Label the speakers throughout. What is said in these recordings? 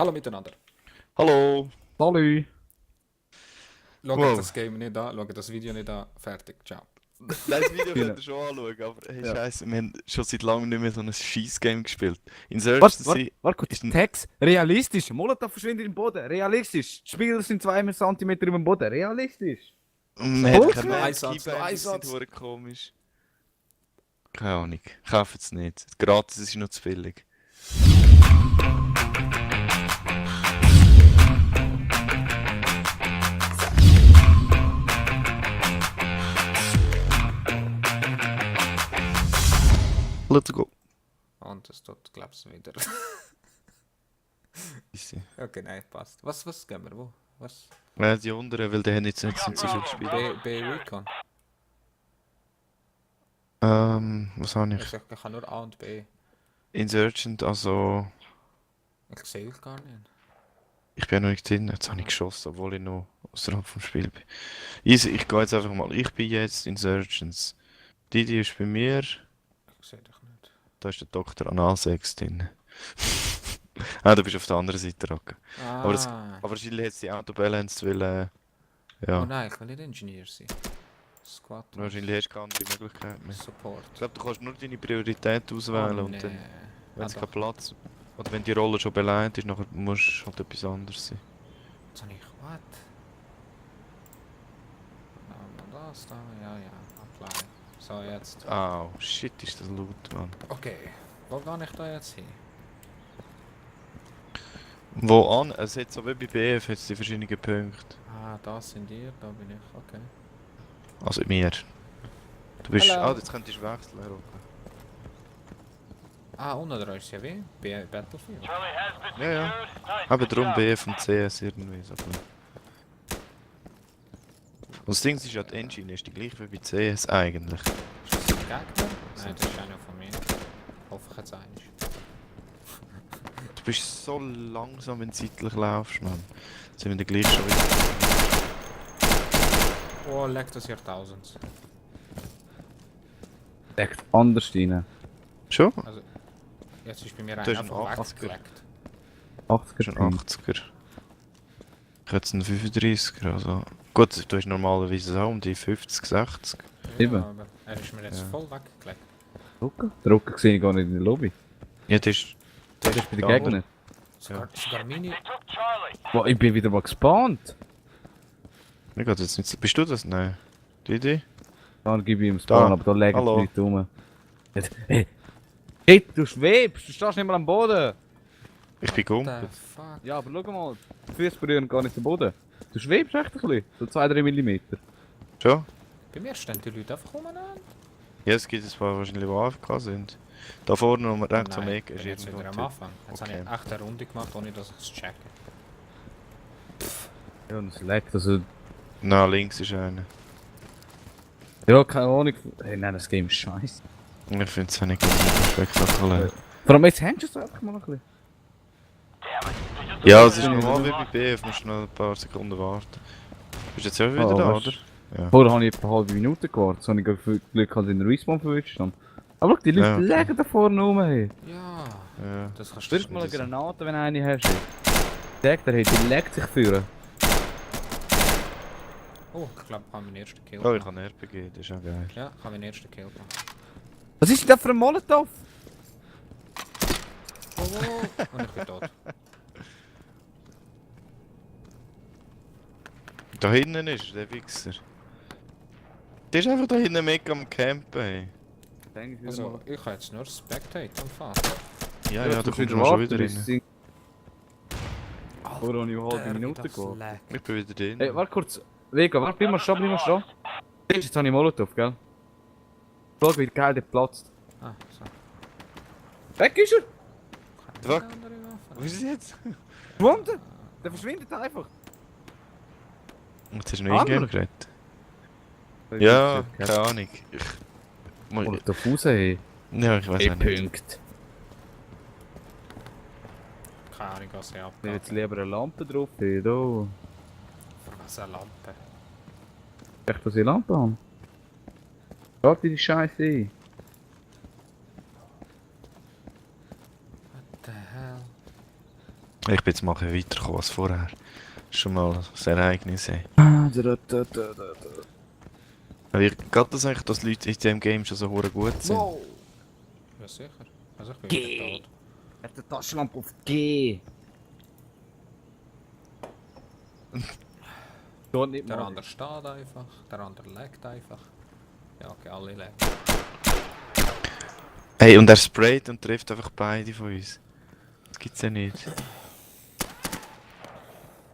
Speaker 1: Hallo miteinander.
Speaker 2: Hallo!
Speaker 3: Salut!
Speaker 1: Schaut
Speaker 2: Wow.
Speaker 1: das Game nicht an, schaut das Video nicht an. Fertig, ciao.
Speaker 2: Nein, das Video könnt ihr schon anschauen, aber hey,
Speaker 3: Ja.
Speaker 2: Scheiße, wir haben schon seit langem nicht mehr so ein Scheiß-Game gespielt.
Speaker 3: Warte kurz,
Speaker 2: ist ein-
Speaker 3: Text, realistisch. Molotov verschwindet im Boden, realistisch. Die Spieler sind 2 Zentimeter über dem Boden, realistisch.
Speaker 2: Man hat
Speaker 3: Bullshit.
Speaker 2: keine
Speaker 1: Einsatz,
Speaker 2: Mask-Einband, das
Speaker 1: Einsatz.
Speaker 2: sind hure komisch. Keine Ahnung, kauft es nicht. Gratis ist noch zu billig. Let's go.
Speaker 1: Und es tut, glaubst du, wieder.
Speaker 2: Easy.
Speaker 1: Okay, nein, passt. Was gehen wir? Wo? Was?
Speaker 2: Die unteren, weil die haben jetzt nicht so viel gespielt.
Speaker 1: B Recon.
Speaker 2: Was habe ich?
Speaker 1: Ich kann nur A und B.
Speaker 2: Insurgent, also...
Speaker 1: Ich sehe es gar nicht.
Speaker 2: Ich bin ja noch nicht drin, jetzt habe ich geschossen, obwohl ich noch außerhalb vom Spiel bin. Easy, ich gehe jetzt einfach mal. Ich bin jetzt Insurgents. Didi ist bei mir.
Speaker 1: Ich sehe dich nicht.
Speaker 2: Da ist der Dr. Analsex drin. Ah, du bist auf der anderen Seite, Rocke.
Speaker 1: Ah.
Speaker 2: Aber wahrscheinlich hat sie Auto-Balanced, weil, ja.
Speaker 1: Oh nein, ich will nicht Ingenieur sein. Squad.
Speaker 2: Wahrscheinlich hast du keine andere Möglichkeit mehr.
Speaker 1: Support.
Speaker 2: Ich glaube, du kannst nur deine Priorität auswählen
Speaker 1: Oh,
Speaker 2: und dann,
Speaker 1: nee.
Speaker 2: wenn es
Speaker 1: Ah,
Speaker 2: keinen
Speaker 1: doch.
Speaker 2: Platz... Oder wenn die Rolle schon beleidigt ist, nachher musst du halt etwas anderes sein.
Speaker 1: Jetzt habe ich what? Das da, ja, apply. So, jetzt.
Speaker 2: Au, shit, ist das laut, Mann.
Speaker 1: Okay, wo gehe ich da jetzt hin?
Speaker 2: Wo an? Es hat so wie bei BF jetzt die verschiedenen Punkte.
Speaker 1: Ah, das sind ihr, da bin ich, okay.
Speaker 2: Also mir. Du bist...
Speaker 1: Hallo.
Speaker 2: Ah, jetzt könntest du wechseln, Rocke.
Speaker 1: Ah, unten dran ist ja wie? Battlefield.
Speaker 2: Ja, ja. Aber darum BF und CS irgendwie so. Und das Ding ist ja, die Engine ist die gleiche wie bei CS eigentlich.
Speaker 1: Ist das ein Gegner? Nein, das ist einer von mir. Hoffe ich jetzt eins.
Speaker 2: Du bist so langsam, wenn du zeitlich laufst, Mann. Jetzt sind wir gleich schon wieder...
Speaker 1: Oh, leckt das Jahrtausends.
Speaker 3: Echt anders rein.
Speaker 2: Schon?
Speaker 1: Also, jetzt ist bei mir
Speaker 2: Du
Speaker 1: einer
Speaker 2: hast
Speaker 1: von
Speaker 2: einen
Speaker 1: weggeleckt.
Speaker 3: 80er
Speaker 2: Schon
Speaker 3: Ping.
Speaker 2: 80er. Ich hätte einen 35er, also... Gut, du hast normalerweise auch um die 50, 60.
Speaker 3: Eben.
Speaker 1: Ja, aber er ist mir jetzt
Speaker 2: Ja.
Speaker 1: voll weggeleckt.
Speaker 3: Drucker sehe ich gar nicht in der Lobby.
Speaker 2: Ja, das ist...
Speaker 3: Das ist bei den
Speaker 2: Ja.
Speaker 3: Gegnern.
Speaker 1: Sogar meine...
Speaker 3: Wow, ich bin wieder mal gespawnt.
Speaker 2: Mir geht jetzt nicht... Bist du das? Nein. Die Idee?
Speaker 3: Dann gebe ich ihm Spawn,
Speaker 2: Da.
Speaker 3: aber da liegt
Speaker 2: Hallo.
Speaker 3: nichts rum. Hey, hey, du schwebst, du stehst nicht mal am Boden.
Speaker 2: Ich bin
Speaker 1: The
Speaker 2: gumpel.
Speaker 1: fuck?
Speaker 3: Ja, aber schau mal, die Füße berühren gar nicht den Boden. Du schwebst echt ein bisschen, so 2-3 Millimeter.
Speaker 2: Schon?
Speaker 1: Bei mir stehen die Leute einfach rum an.
Speaker 2: Ja, es gibt ein paar wahrscheinlich, die AFK sind. Da vorne, wo man denkt, so
Speaker 1: Nein,
Speaker 2: mega
Speaker 1: ich
Speaker 2: ist
Speaker 1: bin jetzt
Speaker 2: irgendwo
Speaker 1: wieder
Speaker 2: ein
Speaker 1: am
Speaker 2: Typ.
Speaker 1: Anfang. Jetzt
Speaker 2: Okay.
Speaker 1: habe ich echt eine Runde gemacht, ohne dass ich es checke.
Speaker 3: Ja, und es leckt, also...
Speaker 2: Na, links ist einer.
Speaker 3: Ja, keine Ahnung. Hey, nein, das Game ist scheiße.
Speaker 2: Ich finde es nicht spektakulär.
Speaker 3: Vor allem jetzt hängst du es einfach mal ein bisschen.
Speaker 2: Ja, es ist normal wie bei BF, musst du noch ein paar Sekunden warten. Bist du jetzt auch wieder
Speaker 3: Oh,
Speaker 2: da,
Speaker 3: weißt-
Speaker 2: oder? Ja.
Speaker 3: Vorher habe ich etwa eine halbe Minute gewartet, so habe ich Glück, dass ich in den Respawn verwischt habe. Aber schau, die Leute
Speaker 2: Ja, okay.
Speaker 3: legen da vorne rum, hey.
Speaker 1: Ja,
Speaker 2: Ja.
Speaker 1: das kannst du
Speaker 3: Wirst mal eine
Speaker 1: nicht sagen.
Speaker 3: Granate, wenn eine hast. Sag dir, hey, die legt sich führen.
Speaker 1: Oh, ich glaube, ich habe meinen ersten Kill
Speaker 2: Oh, ich
Speaker 1: gemacht.
Speaker 2: habe einen RPG, das ist auch geil.
Speaker 1: Ja, ich habe meinen ersten Kill gemacht.
Speaker 3: Was ist denn da für ein Molotow?
Speaker 1: Oh, oh, und ich bin tot.
Speaker 2: Da hinten ist der Wichser. Der ist einfach da hinten mega am Campen, hey.
Speaker 1: Also, ich habe jetzt nur Spectate am Fahren.
Speaker 2: Ja, ja, da kommt er schon wieder rein.
Speaker 3: Vorher habe ich eine halbe Minute gewartet.
Speaker 2: Ich bin wieder drin.
Speaker 3: Hey, warte kurz. Vega, warte, bleib mal stehen, bleib mal stehen. Siehst du, jetzt habe ich Molotow, gell? Schau, wie geil der platzt.
Speaker 1: Ah, so.
Speaker 3: Weg ist er!
Speaker 2: Fuck.
Speaker 1: Keine andere Waffe.
Speaker 2: Wo ist er jetzt?
Speaker 3: Schwunden! Der verschwindet einfach.
Speaker 2: Jetzt hast du noch Ingame
Speaker 3: Andere?
Speaker 2: geredet. Ja, keine Ahnung.
Speaker 3: Molotow raus, hey.
Speaker 2: Ja, ich weiß auch nicht.
Speaker 3: Punkt.
Speaker 1: Keine Ahnung, was ich
Speaker 3: Ich will
Speaker 1: abgehe.
Speaker 3: jetzt lieber eine Lampe drauf, hey, da.
Speaker 1: Für was eine Lampe?
Speaker 3: Echt, dass ich eine Lampe habe? Warte die Scheiße ein.
Speaker 1: What the hell?
Speaker 2: Ich bin jetzt mal ein bisschen weitergekommen als vorher. Schon mal ein Ereignis, ey. Aber ich glaube das eigentlich, dass Leute in diesem Game schon so hure gut sind.
Speaker 1: Wow! Ja, sicher. Also ich bin wieder tot.
Speaker 3: Er hat die Taschenlampe auf G. Dort nicht
Speaker 1: Der
Speaker 3: mal.
Speaker 1: andere steht einfach, der andere legt einfach. Ja, okay, alle legen.
Speaker 2: Hey, und er sprayt und trifft einfach beide von uns. Das gibt's ja nicht.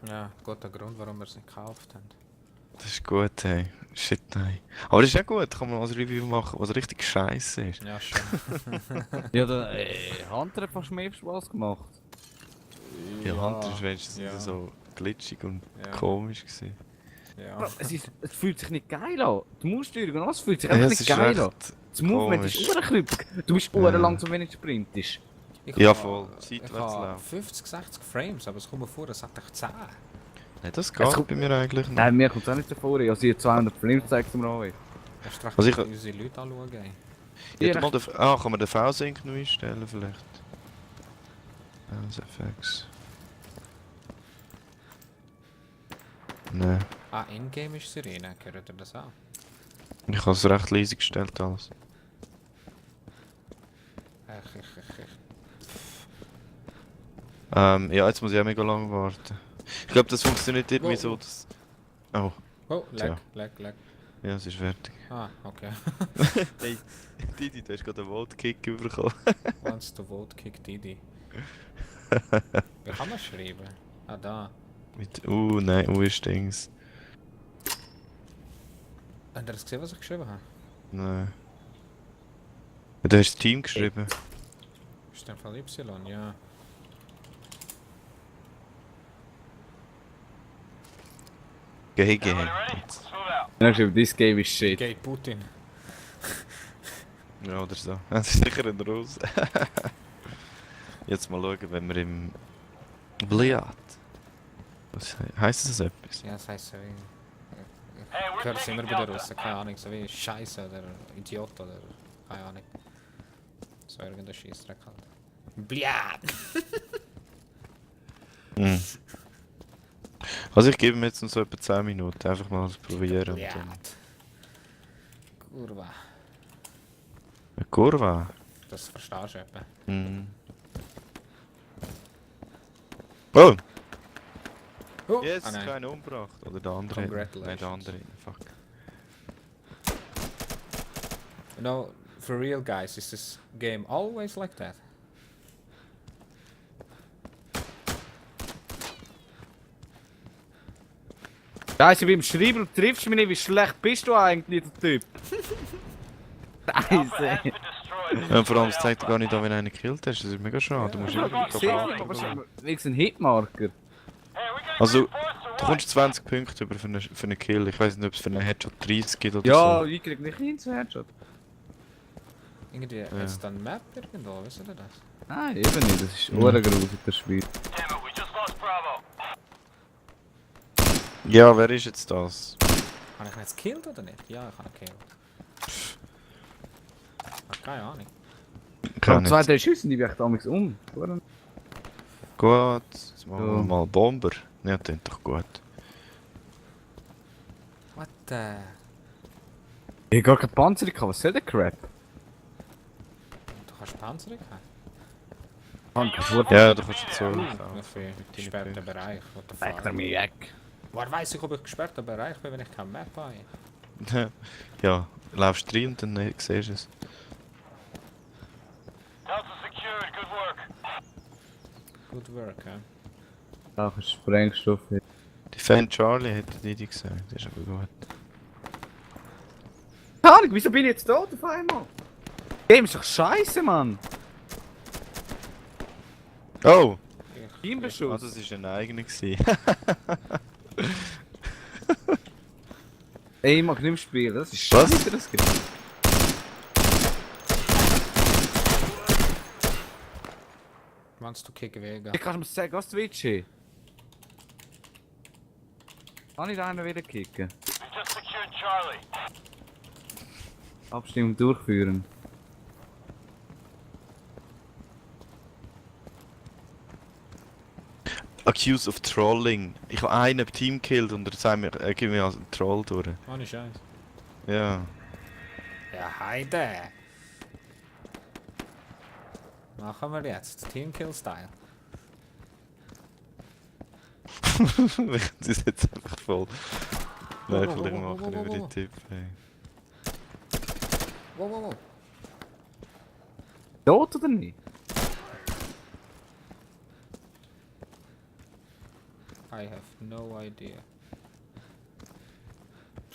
Speaker 1: Ja, guter Grund, warum wir es nicht gekauft haben.
Speaker 2: Das ist gut, hey. Shit, nein. Aber das ist ja gut, kann man als Review machen, was richtig scheiße ist.
Speaker 1: Ja, schon.
Speaker 3: Ja, der Hunter hat fast mehr Spaß gemacht.
Speaker 2: Ja, Hunter ist wenigstens
Speaker 1: ja.
Speaker 2: nicht so glitschig und
Speaker 1: Ja.
Speaker 2: komisch gewesen.
Speaker 1: Ja.
Speaker 3: Bro, es fühlt sich nicht geil an. Die Maussteuerung und alles fühlt sich
Speaker 2: Ja,
Speaker 3: einfach
Speaker 2: es
Speaker 3: nicht
Speaker 2: ist
Speaker 3: geil an.
Speaker 2: recht
Speaker 3: Das Movement
Speaker 2: komisch.
Speaker 3: ist urkrüppig. Du bist
Speaker 2: Ja.
Speaker 3: langsam, wenn du sprintest.
Speaker 2: Ja,
Speaker 1: habe-
Speaker 2: voll.
Speaker 1: Ich
Speaker 2: Seitwärts
Speaker 1: habe
Speaker 2: laufen.
Speaker 1: 50, 60 Frames, aber es kommt mir vor, es hat echt 10.
Speaker 2: Nein, das
Speaker 3: Es
Speaker 2: geht
Speaker 3: kommt-
Speaker 2: bei mir eigentlich nicht.
Speaker 3: Nein, mir kommt es auch nicht davor. Also, ich habe 200 Frames zeigt mir an.
Speaker 1: Hast du recht,
Speaker 2: Also ich-
Speaker 1: unsere Leute anschauen? Ey.
Speaker 2: Ja,
Speaker 3: Ja,
Speaker 2: mal kann man den V-Sync noch einstellen vielleicht? FX. Nein.
Speaker 1: Ah, in-game ist Sirene, gehört ihr das auch?
Speaker 2: Ich habe es recht leise gestellt alles.
Speaker 1: Ich.
Speaker 2: Ja, jetzt muss ich auch mega lang warten. Ich glaube, das funktioniert irgendwie
Speaker 1: Wow.
Speaker 2: so, dass... Oh,
Speaker 1: Oh,
Speaker 2: Tja.
Speaker 1: leg.
Speaker 2: ja, es ist fertig.
Speaker 1: Ah, okay.
Speaker 2: Hey, Didi, du hast gerade einen Volt-Kick bekommen.
Speaker 1: Once to vote kick Didi. Wie kann man schreiben? Ah, da.
Speaker 2: Mit nein, ist Dings.
Speaker 1: Habt ihr das gesehen, was ich geschrieben habe?
Speaker 2: Nein. Ja, du hast das Team geschrieben.
Speaker 1: Ist in dem Fall Y, ja.
Speaker 2: GG. Jetzt.
Speaker 3: Dann hast du this game is shit.
Speaker 1: Gay Putin.
Speaker 2: Ja, oder so. Das ist sicher ein Rose. Jetzt mal schauen, wenn wir im Bliat. Was heisst das etwas?
Speaker 1: Ja, das heisst so wie... Ich höre es immer bei den Russen, keine Ahnung, so wie Scheiße oder Idiot oder... keine Ahnung. So irgendein Scheissdreck halt. Bliat!
Speaker 2: Hm. Also ich gebe mir jetzt noch so etwa 10 Minuten, einfach mal probieren und dann...
Speaker 1: Bliat! Kurva.
Speaker 2: Eine Kurve.
Speaker 1: Das verstehst du etwa.
Speaker 2: Hm. Oh!
Speaker 1: Oh,
Speaker 2: Jetzt
Speaker 1: ah, nein.
Speaker 2: keiner umgebracht. Oder der andere.
Speaker 1: Congratulations.
Speaker 2: Nein, der andere. Fuck.
Speaker 1: You know, for real guys, is this game always like that?
Speaker 3: Scheiße, ich bin im Schreiben und triffst mich nicht. Wie schlecht bist du eigentlich, der Typ? Scheiße.
Speaker 2: Ja, vor allem, es zeigt gar nicht an, wenn einer gekillt hast. Das ist mega schade. Du musst immer die
Speaker 3: Sehe ich, aber es ist ein Hitmarker.
Speaker 2: Also, du kommst 20 Punkte über für einen Kill. Ich weiß nicht, ob es für einen Headshot 30 gibt oder
Speaker 3: Ja,
Speaker 2: so.
Speaker 3: ich krieg nicht hin zu Headshot.
Speaker 1: Irgendwie, jetzt dann Map irgendwo, wisst ihr das?
Speaker 3: Nein, eben nicht. Das ist urgrusig, das Spiel.
Speaker 2: Ja, wer ist jetzt das?
Speaker 1: Habe ich ihn jetzt gekillt oder nicht? Ja, ich habe ihn gekillt. Ach, keine Ahnung.
Speaker 2: Kann
Speaker 3: Zwei,
Speaker 2: nicht.
Speaker 3: drei Schüsse, die werfen damals um. Oder?
Speaker 2: Gut, jetzt machen wir
Speaker 3: Ja.
Speaker 2: mal Bomber. Ja, das ist doch gut.
Speaker 1: What the...
Speaker 3: Ich hab gar keine Panzerung gehabt, was soll der Crap?
Speaker 1: Du kannst Panzerung haben?
Speaker 2: Ja, du kannst jetzt so.
Speaker 1: Für gesperrten
Speaker 2: Punkte.
Speaker 1: Bereich. What the
Speaker 3: Weg
Speaker 1: fuck?
Speaker 3: mir weg.
Speaker 1: Woher weiss ich, ob ich gesperrter Bereich bin, wenn ich keine Map habe?
Speaker 2: Ja, laufst rein und dann siehst du es.
Speaker 1: Good work, hä?
Speaker 3: Da ist Sprengstoff.
Speaker 2: Defend Charlie hätte die gesagt. Das ist aber gut.
Speaker 3: Keine Ahnung, wieso bin ich jetzt tot auf einmal? Das Game ist doch scheiße, Mann.
Speaker 2: Oh! Ah,
Speaker 3: Teambeschuss.
Speaker 2: das war ein eigener. gewesen.
Speaker 3: Ey, ich mag nicht mehr spielen, das ist
Speaker 2: Was?
Speaker 3: scheiße, das Game.
Speaker 1: Meinst du kicken Wege?
Speaker 3: Ich kann mir sagen, was Twitch ist. Kann ich da einen wieder kicken? Abstimmung durchführen.
Speaker 2: accused of trolling. Ich habe einen im Team gekillt und er sagt mir, er gibt mir als einen Troll durch.
Speaker 1: Ohne Scheiß.
Speaker 2: Ja.
Speaker 1: Ja, heide. Machen wir jetzt. Teamkill-Style.
Speaker 2: Das ist jetzt einfach voll lächerlich
Speaker 1: Wow, wow, wow,
Speaker 2: machen
Speaker 1: wow,
Speaker 2: über
Speaker 1: wow,
Speaker 2: die
Speaker 1: wow.
Speaker 2: Tipp. Ey.
Speaker 1: Wow, wow, wow.
Speaker 3: Tot oder nicht?
Speaker 1: I have no idea.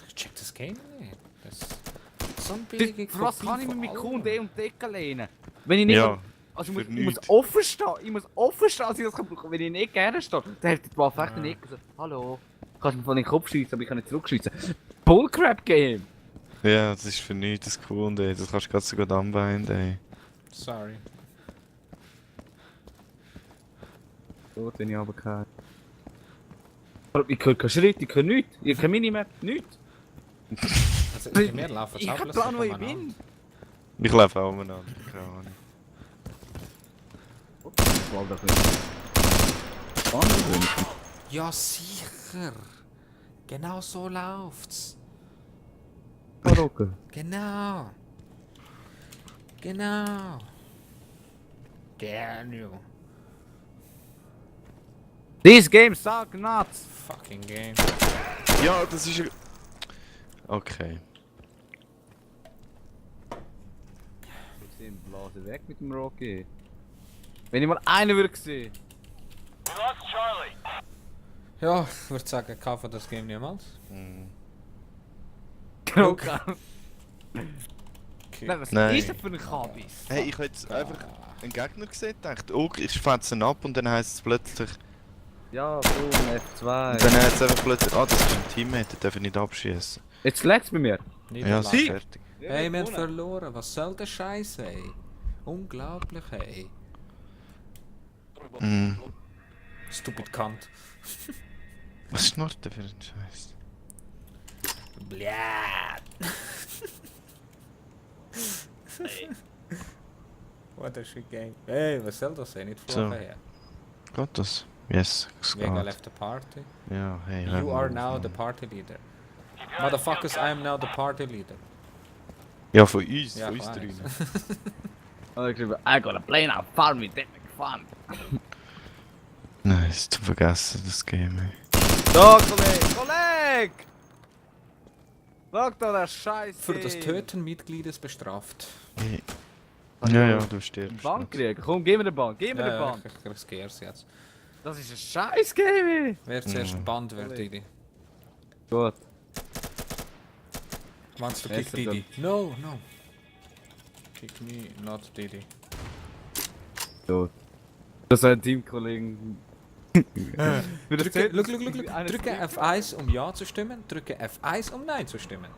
Speaker 1: Ich check das Game nicht. Das ist so ein billige
Speaker 3: Für was
Speaker 1: Kopie
Speaker 3: kann ich mir
Speaker 1: von
Speaker 3: mit
Speaker 1: allem.
Speaker 3: Q und D und Decke lehnen? Wenn ich nicht...
Speaker 2: Ja,
Speaker 3: Also
Speaker 2: für
Speaker 3: ich muss
Speaker 2: nichts.
Speaker 3: offen stehen, dass ich das kann brauchen. Wenn ich nicht gerne stehe, dann hält die Waffe echt nicht so, hallo, kannst mir von den Kopf schießen, aber ich kann nicht zurückschießen. Bullcrap-Game!
Speaker 2: Ja, das ist für nichts das cool, ey. Das kannst du gerade so gut anbinden, ey.
Speaker 1: Sorry.
Speaker 3: Gut, wenn ich aber kein... Ich höre keinen Schritt, ich höre nichts. Ich höre keine Minimap, nichts.
Speaker 1: Also, wir laufen
Speaker 3: Ich habe
Speaker 1: alles
Speaker 3: Plan, wo ich
Speaker 1: aufeinander.
Speaker 3: bin.
Speaker 2: Ich laufe auch umeinander, keine Ahnung.
Speaker 3: Wow, das ist... Spannend.
Speaker 1: Ja, sicher. Genau so läuft's.
Speaker 3: Marokko.
Speaker 1: Genau. Genau. Daniel.
Speaker 3: This game sucks nuts!
Speaker 1: Fucking game.
Speaker 2: Ja, das ist ja... Okay.
Speaker 3: Ich sehe Blase weg mit dem Rocky. Wenn ich mal einen würde sehen.
Speaker 1: Ja, ich würde sagen, kaufen das Game niemals.
Speaker 2: Hm.
Speaker 3: Rocky.
Speaker 1: Okay.
Speaker 3: Nein, was
Speaker 2: Nein.
Speaker 3: ist das für ein Kabis?
Speaker 2: Hey, ich habe jetzt einfach einen Gegner gesehen und dachte, oh, ich fetze ihn ab und dann heisst es plötzlich...
Speaker 3: Ja, boom,
Speaker 2: Und
Speaker 3: F2.
Speaker 2: dann heisst es einfach plötzlich, ah, das ist ein Teammate, den darf ich nicht abschießen.
Speaker 3: Jetzt lag's bei mir.
Speaker 1: Nicht
Speaker 2: Ja,
Speaker 1: lang.
Speaker 2: es ist fertig.
Speaker 1: Hey, wir haben verloren. Was soll der Scheiß, ey? Unglaublich, hey.
Speaker 2: Mm.
Speaker 1: Stupid Kant.
Speaker 2: Was schnurrt der für ein Scheiß?
Speaker 1: Blät. What a shit game. Hey, was soll das sein? Nicht
Speaker 2: So.
Speaker 1: vorher her.
Speaker 2: Geht das? Yes, es
Speaker 1: Vega
Speaker 2: geht.
Speaker 1: left the party.
Speaker 2: Ja, hey, hör
Speaker 1: You
Speaker 2: mal
Speaker 1: are
Speaker 2: auf,
Speaker 1: now
Speaker 2: Mann.
Speaker 1: the party leader. Motherfuckers, I am now the party leader.
Speaker 2: Ja, von uns,
Speaker 1: Ja,
Speaker 2: von uns
Speaker 1: ich
Speaker 2: drinnen.
Speaker 3: Und ich geschrieben, I got a plane out, farm with that fun.
Speaker 2: Nein, ist zu vergessen, das Game, ey.
Speaker 3: So, Kollege! Sag doch, der Scheiß.
Speaker 1: Für das Töten Mitgliedes bestraft.
Speaker 2: Hey. Ja, ja, du stirbst.
Speaker 3: Bankkrieg, komm, gib mir den Band, gib mir den
Speaker 1: Ja,
Speaker 3: Band.
Speaker 1: ich riskiere es jetzt.
Speaker 3: Das ist ein Scheiß-Game!
Speaker 1: Wer zuerst
Speaker 2: Mhm.
Speaker 1: Band wird, Didi?
Speaker 3: Gut.
Speaker 1: Meinst du
Speaker 3: Wer
Speaker 1: kick
Speaker 3: ist er
Speaker 1: Didi? No, no. Kick me, not Didi.
Speaker 3: Gut. Das ist ein Teamkollegen.
Speaker 1: Drücke, look, drücke F1 um Ja zu stimmen, drücke F1 um Nein zu stimmen.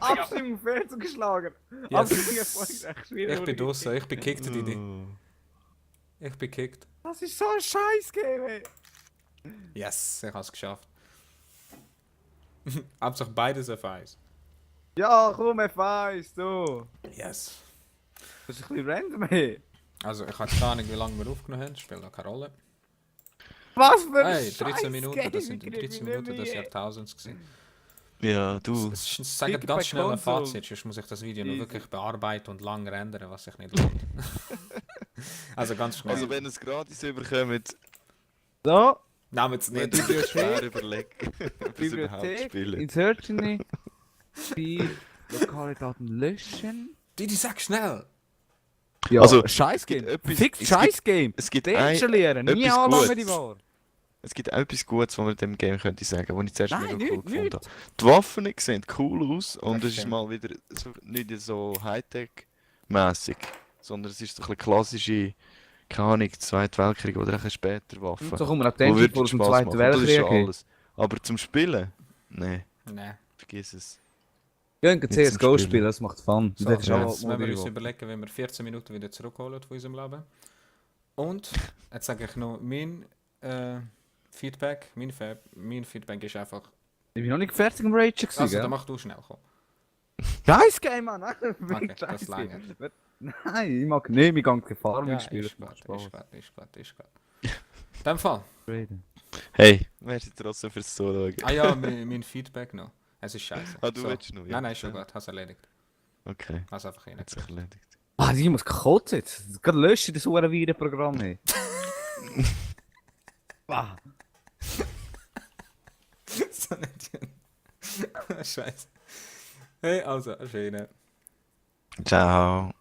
Speaker 3: Abstimmung Felsen geschlagen.
Speaker 1: Yes.
Speaker 3: Abstimmung erfolgreich.
Speaker 1: Ich bin draussen, ich bin kickt, Didi.
Speaker 2: Oh.
Speaker 1: Ich bin kickt.
Speaker 3: Das ist so ein Scheiß-Game, ey.
Speaker 1: Yes, ich hab's geschafft. Hauptsache beides F1.
Speaker 3: Ja, komm, F1, du.
Speaker 1: Yes.
Speaker 3: Das ist ein bisschen random, ey.
Speaker 1: Also, ich habe keine Ahnung, wie lange wir aufgenommen haben, spielt noch keine Rolle.
Speaker 3: Was für ein
Speaker 1: Hey, 13 Minuten,
Speaker 3: Scheiß-Game,
Speaker 1: das sind
Speaker 3: ich
Speaker 1: 13
Speaker 3: krieg
Speaker 1: Minuten
Speaker 3: mich
Speaker 1: des
Speaker 3: nicht mehr.
Speaker 1: Jahrtausends gewesen.
Speaker 2: Ja, du.
Speaker 1: Es ist sagen
Speaker 3: Kick
Speaker 1: ganz
Speaker 3: by
Speaker 1: schnell ein
Speaker 3: console.
Speaker 1: Fazit, sonst muss ich das Video noch
Speaker 3: Easy.
Speaker 1: wirklich bearbeiten und lang rendern, was sich nicht lohnt. Also ganz schnell.
Speaker 2: Also, wenn ihr es gratis überkommt,
Speaker 3: So,
Speaker 1: Nehmt es nicht.
Speaker 2: müsst ihr euch schwer überlegen, ob ihr es überhaupt
Speaker 3: Bibliothek,
Speaker 2: spielt.
Speaker 3: Insertion, die lokale Daten löschen.
Speaker 1: Didi, sag schnell!
Speaker 3: Ja,
Speaker 2: Also,
Speaker 3: Scheiß-Game.
Speaker 2: etwas-
Speaker 3: Fix
Speaker 2: es
Speaker 3: Scheiß-Game.
Speaker 2: Es gibt
Speaker 3: Deinstallieren, nie
Speaker 2: etwas
Speaker 3: anlangen
Speaker 2: Gutes.
Speaker 3: die Wahl.
Speaker 2: Es gibt auch etwas Gutes, was man dem Game könnte sagen, was ich zuerst
Speaker 3: Nein,
Speaker 2: mega cool
Speaker 3: nicht,
Speaker 2: gefunden
Speaker 3: nicht.
Speaker 2: habe. Die Waffen sehen cool aus und
Speaker 1: Das
Speaker 2: es ist
Speaker 1: stimmt.
Speaker 2: mal wieder so, nicht so Hightech-mäßig, sondern es ist so ein bisschen klassische, keine Ahnung, Zweiter Weltkrieg oder ein bisschen später Waffen.
Speaker 3: So kommen wir nach
Speaker 2: Wo
Speaker 3: dem
Speaker 2: wirklich
Speaker 3: vor dem
Speaker 2: Spaß
Speaker 3: Zweiten
Speaker 2: machen. Das ist schon
Speaker 3: Weltkrieg.
Speaker 2: alles. Aber zum Spielen? Nee,
Speaker 1: Nein.
Speaker 2: vergiss es.
Speaker 3: Gehen
Speaker 2: Nicht
Speaker 3: CSGO
Speaker 2: zum
Speaker 3: spielen,
Speaker 2: Spielen.
Speaker 3: das macht Fun.
Speaker 1: So,
Speaker 3: Das ist
Speaker 2: ja.
Speaker 3: auch
Speaker 1: jetzt müssen wir uns
Speaker 3: Mobile.
Speaker 1: überlegen, wenn wir 14 Minuten wieder zurückholen von unserem Leben. Und, jetzt sage ich noch, mein Feedback, mein Feedback ist einfach...
Speaker 3: Ich bin noch nicht fertig im Ragen gewesen,
Speaker 1: Also, dann
Speaker 3: gell?
Speaker 1: mach du schnell, komm.
Speaker 3: Scheiß Game, Mann!
Speaker 1: Okay, das lange.
Speaker 3: Nein, ich mag nicht, wir gehen keine Farming
Speaker 1: Ja,
Speaker 3: spielen.
Speaker 1: ist gut, ist gut, ist gut. In dem Fall.
Speaker 2: Hey, merci trotzdem fürs Zuschauen.
Speaker 1: Ah ja, mein Feedback noch. Es ist scheiße.
Speaker 2: Ah, du willst noch? Ja,
Speaker 1: Nein, ist schon
Speaker 2: ja.
Speaker 1: gut, hast erledigt.
Speaker 2: Okay,
Speaker 1: Hast einfach rein.
Speaker 2: hat sich erledigt.
Speaker 3: Ah, ich muss kotzen jetzt. Gerade lösche ich das Virenprogramm nicht. Ah.
Speaker 1: So nicht. Scheiße. Hey, also, schöne.
Speaker 2: Ciao.